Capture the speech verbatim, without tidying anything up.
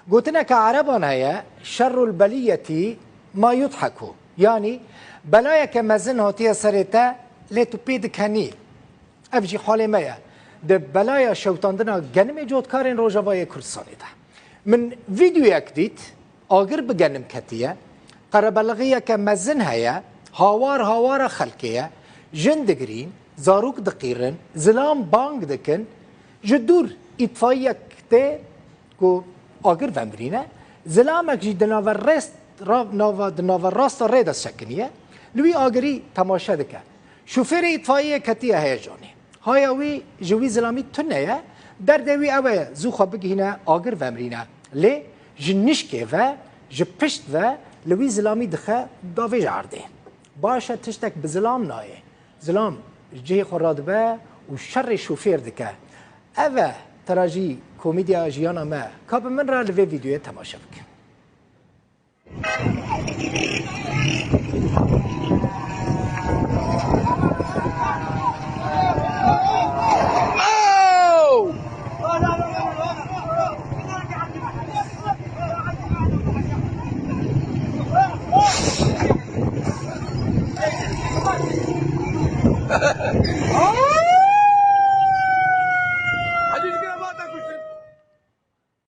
Gotineke ereban heye, "Şerrul beliyetî ma yudheku." Yanî, belayeke mezin hatiye serê te, lê tu pê dikenî. Ev jî xalê me ye. Di belaya şewitandina genimê cotkarên Rojavayê Kurdistanê de. Min vîdeoyek dît, agir bi genim ketiye. Qerebelixiyeke mezin heye, hawar hawara xelkê ye. Jin digirîn, zarok diqîrin, zilam bang dikin. Ji dûr îtfaiyek tê ku agir vemirîne. Zilamek jî di nave rêst, ra-, nava, di nave rasta rê de sekiniye. Li wî agirî temaşe dike. Şofêrê îtfaiyê ketiye heyecanê. Haya wî ji wî zilamî tune ye. Derdê wî ew e, zû xwe bigihîne, agir vemirîne. Lê ji nişkê ve, ji pişt ve li wî zilamî dixe davêj erdê. Baş e, tiştek bi zilam nayê. Zilam ji cihê xwe radibe û şerê şofêr dike. Ev e, tera jî komîdya jiyana me. Ka bi min re li vê vîdeoyê temaşe bikin.